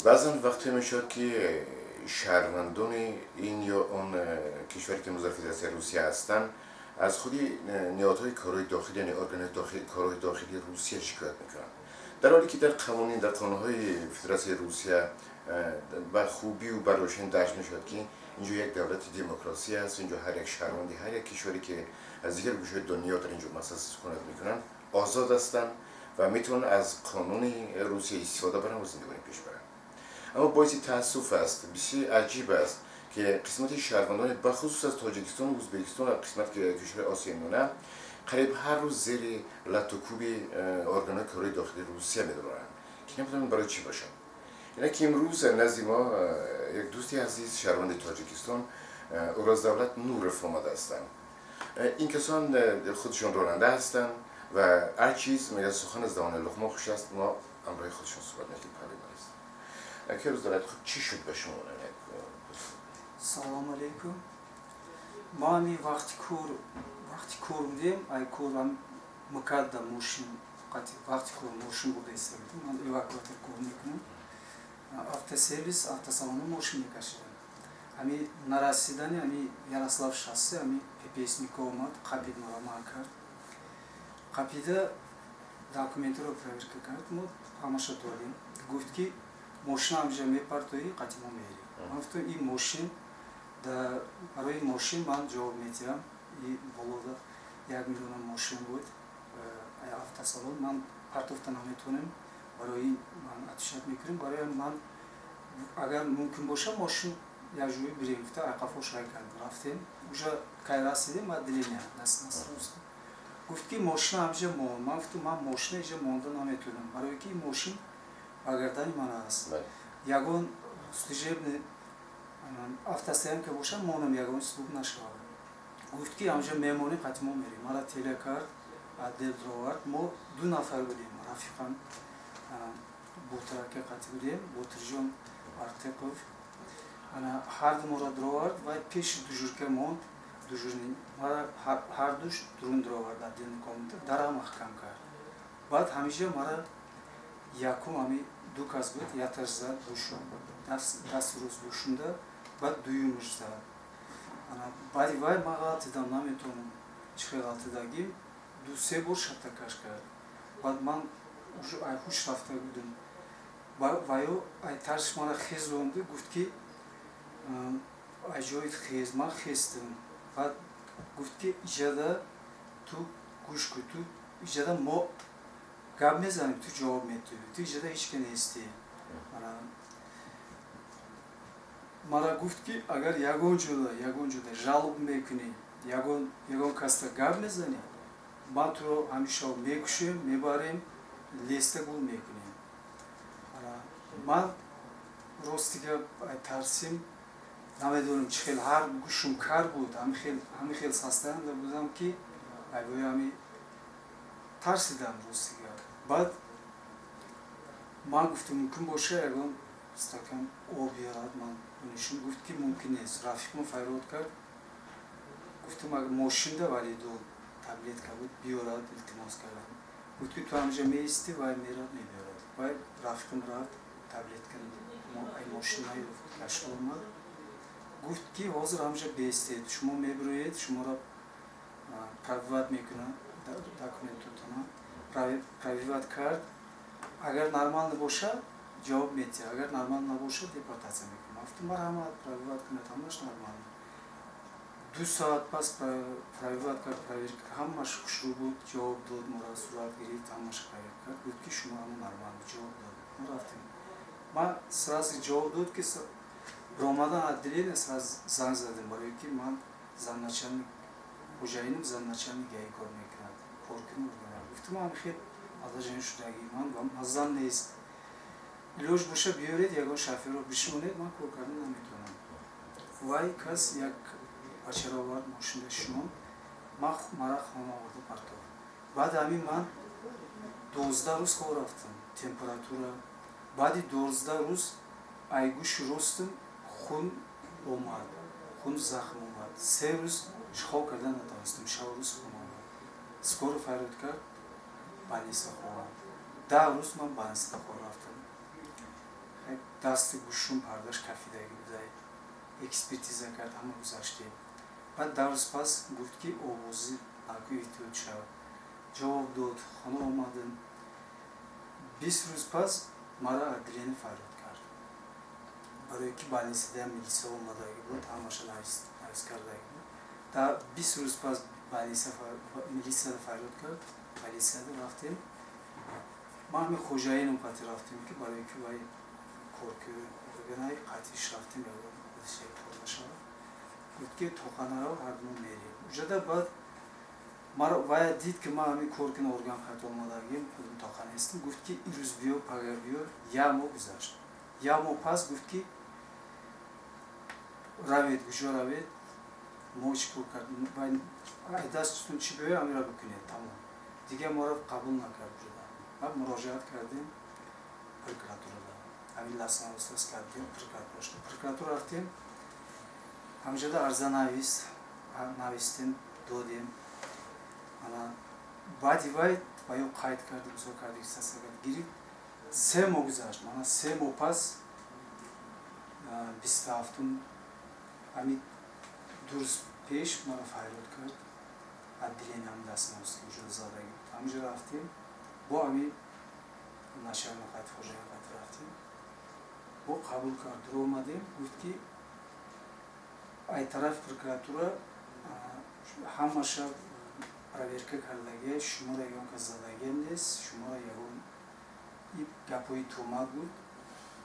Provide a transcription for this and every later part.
Баъзан вақте мешавад, ки шаҳрвандони ин ё он кишваре, ки имрӯз дар Федератсияи Русия ҳастанд, аз худи ниҳодҳои корҳои дохилӣ, яъне органҳои корҳои дохилии Русия шикоят мекунанд, дар ҳоле ки дар қавонин, дар қонунҳои Федератсияи Русия ба хубию ба рошанӣ дарҷ мешавад, ки инҷо як давлати демократсӣ аст. Инҷо ҳар як шаҳрванди ҳар як кишваре, ки аз дигар гӯшаҳои дунё дар инҷо масалан сукунат мекунанд, озод ҳастанд ва метавонанд аз қонуни Русия истифода баранд ва зиндагонӣ пеш баранд. Аммо боиси таассуф аст, бисёр аҷиб аст, ки қисмати шаҳрвандони бахусус аз Тоҷикистону Ӯзбекистон ва қисмат кишварҳои Осиёи Миёна қариб ҳар рӯз зери латукӯби органҳои корҳои дохилии Русия медоранд, ки намедонам барои чӣ бошад. Ина ки имрӯз назди мо як дӯсти азиз, шаҳрванди Тоҷикистон, Уроздавлат Нуров омада ҳастанд. Ин касон худшон ронанда ҳастанд ва ҳар чиз мегӯяд, сухан аз даҳони луқма хуш аст. Мо ҳамроҳи худшон суҳбат мекунем. Паҳлӯи ман аст. Ака Уроздавлат, хуб, чӣ шуд ба шумо? Салому алейкум. Мо ҳами вақти кор будем, ай кор МКАДда мошин, вақти кор мошин бурда истода будем. Ман эвакуатор кор мекунам, автосервис, автосалона мошин мекашидам. Ҳами нарасидани ҳами Ярослав шоссе, ҳами ППСник омад, қапид маро, ман кард. Қапида документро проверка кард, мо ҳамаша додем. Гуфт, ки мошина ҳамҷа мепартоӣ, қати мо мерӣ. Ман гуфтам, ин мошин, барои мошин ман ҷавоб метиҳам. И болода 1 миллиона мошин буд, автосалон, ман партофта наметавонем, барои ман отвечать мекунем. Барои ман агар мумкин боша, мошин якҷоя бирем, гуфта, айқафо шай кард, рафтем. Уже кай расидем отделение, гуфт, ки мошина ҳамҷа мон. Ман гуфтам, ман мошина иҷа монда наметавонам, барое ки ин мошин ба гардани ман аст. Ягон служебный автостоянка боша, монам, ягон слуг нашавад. Гуфт, ки ҳамҷа мемонӣ, қати мо мерем. Мара теле кард, отдел ровард. Мо ду нафар будем, рафиқам Ботираке қати будем, Ботирҷон Артеқов. Ана ҳарду моро дровард ва пеши дежурка монд. Дежурный мара ҳардуш дурун дровард, отдельный комната, дара маҳкам кард. Баъд ҳамиҷа мара якум ҳами ду кас буд, якташ зад гӯшу дасти рост гӯшунда, баъд дуюмаш зад. Баъди вай ман ғалтидам, наметавонам чӣ хел ғалтидагим, ду се бор шатакаш кард. Баъд ман уже ай ҳуш рафта будам. Ваё ай тарсиш мара хезонду, гуфт, ки ай ҷоит хез. Ман хестам. Баъд гуфт, ки иҷада ту гӯш кун, ту иҷада мо гап мезанем, ту ҷавоб метиҳӣ, ту иҷада ҳеч ка нестӣ. Мара гуфт, ки агар ягон ҷода жалоба мекунӣ, ягон каста гап мезанӣ, ман туро ҳамеша мекушем, мебарем, леста гул мекунем. Ман рости гап тарсим, намедонам чӣ хел, ҳар гӯшум кар буд, ҳами хел состояние будам, ки айбои ҳами тарсидам, рости гап. Баъд ман гуфтам, мумкин боша, ягон стакан об биёрад, ман бинӯшам. Гуфт, ки мумкин нест. Рафиқмо фарёд кард, гуфтам, агар мошинда валидол таблетка буд, биёрад, илтимос кардам. Гуфт, ки ту ҳамҷа меистӣ, вай мерад, мебиёрад. Вай рафиқам рафт, таблетка ай мошин наёфт, гашта омад. Гуфт, ки ҳозир ҳамҷа бестед, шумо мебироед, шуморо пробивать мекунад, документотона пробивать кард, агар нормально бошад, ҷавоб медиҳад, агар нормал набошад, депортатсия мекунад. Гуфтам, марҳамат, пробивать кунад, ҳамаш нормально. 2 соат пас пробивать кард, проверка, ҳамаш хушрӯ буд, ҷавоб дод, моро сурат гирифт, ҳамаш проверка кард. Гуфт, ки шумо ҳама нормально, ҷавоб дод. Мо рафтем. Ман сразу ҷавоб дод, ки ромадан отделение, сразу занг задем, барое ки ман замначальник, хӯҷаинам замначальник ГАИ кор мекунад, кор кунам. Гуфтам, ам хел положение шудагӣ, ман маззам нест, илоҷ боша, биёред, ягон шофёрро бишонед, ман кор кардан наметавонам. Вай кас як бачаро овард, мошинда шунон, ман мара хона оварда партофт. Баъд ҳамин ман 12 рӯз хоб рафтам, температура. Баъди 12 рӯз ай гӯши ростам хун омад, хун захм омад. 3 рӯз хоб кардан натавонистам, шабу рӯз хун омад. Скорый фарёд кард, больница ховард. 10 рӯз ман больница хоб рафтам. Дасти гӯшум пардаш кафидаги будай. Экспертиза кард, ҳама гузаштем. Баъд 10 рӯз пас гуфт, ки овозӣ аку эҳтиёт шав. Ҷавоб дод, хона омадем. 20 рӯз пас мара отделение фарёд кард, барое ки больницада милиса омадаги буд, ҳамаша навис кардаги буд. Дар 20 рӯз пас больница милисия фарёд кард. Полисияда рафтем, ма ҳами хоҷаином қати рафтем, ки барое ки вай корки органаи қатиш рафтем, кор нашавад. Гуфт, ки тоқанарав, ҳардумо мерем уҷада. Баъд маро вая дид, ки ман ҳамин кор кина орган қат омадагим, худм тоқа нестим. Гуфт, ки ирӯз биё, пага биё. Як моҳ гузашт. Як моҳ пас гуфт, ки равед, куҷо равед, мо чӣ кор кард, дастатон чӣ биёя, ҳамира бикунед, тамом. Дигар моро қабул накард ҷуда. Баъд муроҷиат кардем прокуратурада, ҳамин ласнаостас кардем прокуратура. Прокуратура рафтем, ҳамҷода арза навистем, додем. Ана баъди вай ва ё қайд кард, имзо кард, регистрация кард, гирифт. 3 моҳ гузашт. Мана 3 моҳ пас, 27-ум, ҳамин 2 рӯз пеш маро фарёд кард отделение, ҳам дастнавост, ки уҷо задаги буд. Ҳамҷо рафтем, бо ҳамин начальник қати, хоҷаин қати рафтем, бо қабул кард. Дур омадем, гуфт, ки ай тарафи прокуратура ҳамаша проверка кардагия, шуморо ягон кас задагиам нест, шуморо ягон гапҳои тӯҳмат буд.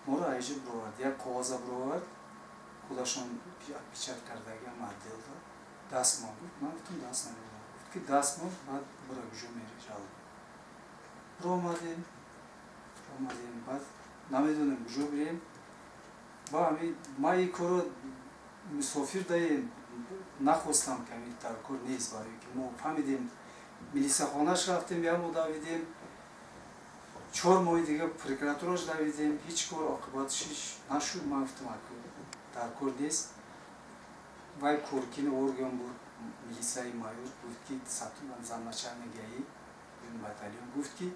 Моро айҷа бировард, як коғоза бировард, худашон печать кардагиам отделда. Даст мон, гуфт. Ман гуфтам, даст намедонам. Гуфт, ки даст мон, баъд бура, куҷо мери, жалоба. Омадем, баъд намедонем куҷо бирем. Ба ҳами ма ин корро мусофир даем нахостам, ки ҳами дар кор нест, барое ки мо фаҳмидем. Милисахонаш рафтем, як моҳ давидем, 4 моҳи дига прокуратураш давидем, ҳеҷ кор оқибаташ ҳеҷ нашуд. Ман гуфтам, дар кор нест. Вай коркини орган буд, милисаи майор гуфт, ки замначальник ГАИ батальон гуфт, ки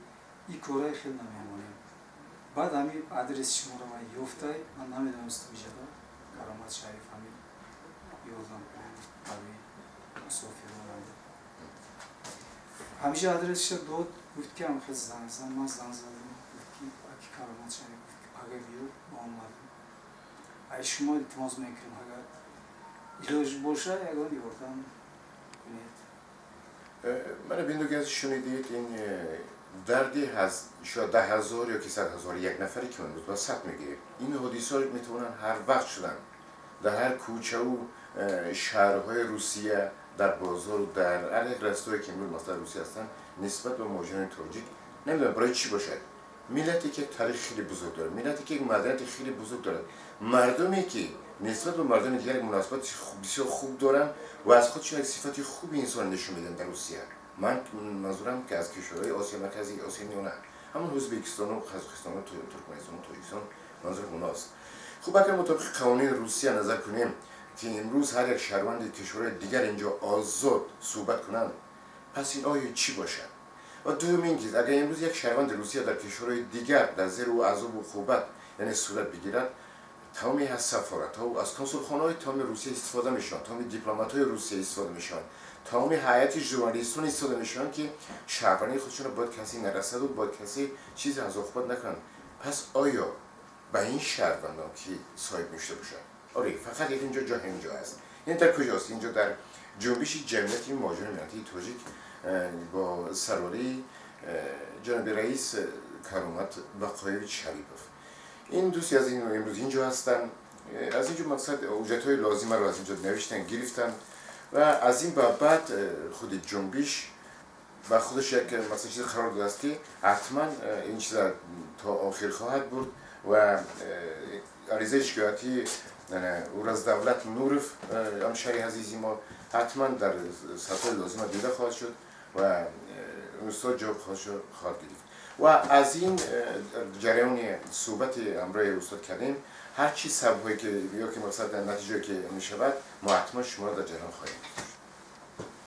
ин кораи хел намемонем. Баъд ҳами адреси шуморо вай ёфтай, ман намедонистам, иҷада Каромат Шариф ҳами ёрдам барои мусофирон. Ҳамиша адресиша дод, гуфт, ки ҳамхел занг зан. Ман занг задам, гуфт, ки аки Каромат Шариф. Гуфт, ки пага биё. Мо омадем. Ай шумо илтимос мекунем, агар илоҷ боша, ягон ёрдам кунед. Мана биндуги аз шунидед, ин дарди шояд 10 000 ё ки 100 000 як нафаре, ки имрӯз ба сабт мегирем. Ин ҳодисаҳо метавонанд ҳар вақт шуданд, дар ҳар кӯчаву шаҳрҳои Русия, дар бозору дар ҳар як растое, ки имрӯз масалан Русия ҳастанд, нисбат ба муҳоҷирони тоҷик. Намедонам, барои чӣ бошад. Миллате ки як таърихи хеле бузург дорад, миллате ки як маданияти хеле бузург дорад, мардуме ки нисбат ба мардуми дигар як муносибати бисёр хуб доранд ва аз худшон як сифати хуби инсон нишон медиҳанд дар Русия. Ман манзурам, ки аз кишварҳои Осиёи Марказӣ, Осиёи Миёна, ҳамон Ӯзбекистону Қазоқистону Туркманистону Тоҷикистон, манзурам онаст. Хуб, агар мутобиқи қавонини Русия назар кунем, ки имрӯз ҳар як шаҳрванди кишварҳои дигар инҷо озод суҳбат кунанд, пас ин оё чӣ бошад? Ва дуюм ин ки агар имрӯз як шаҳрванди Русия дар кишварҳои дигар дар зери ӯ азобу уқубат, яъне, сурат бигирад, тамоми аз сафоратҳо, аз консулхонаҳои тамоми Русия истифода мешаванд, тамоми дипломатҳои Русия истифода мешаванд, тамоми ҳайати журналистон истифода мешаванд, ки шаҳрвандии худшонро бояд касе нарасаду бояд касе чизе аз уқубат накунанд. Пас оё ба ин шаҳрвандон ки соҳиб мешуда бошад? Оре, фақат як инҷо ҷо ҳаминҷо аст. Ин дар куҷост? Инҷо дар ҷунбиши ҷамъияти муҳоҷирони меҳнатии тоҷик бо сарварии ҷаноби раис Каромат Бақоевич Шарипов. Ин дӯсти аз ин имрӯз инҷо ҳастанд. Аз инҷо мақсад ҳуҷҷатҳои лозимаро аз инҷо навиштан, гирифтанд ва аз ин ба баъд худи ҷунбиш ба худаш як масалан чизе қарор додааст, ки ҳатман ин чиза то охир хоҳад бурд ва аризаи шикоятии Ураздавлат Нуров, ҳамшаҳри азизи мо, ҳатман дар сатҳҳои лозима дида хоҳад шуд ва устод ҷавоб хоҳад гирифт. Ва аз ин ҷараёни суҳбати ҳамроҳи устод кардем, ҳар чи сабабҳое ки ё ки мақсад натиҷае ки мешавад, мо ҳатман шуморо дар ҷараён хоҳем.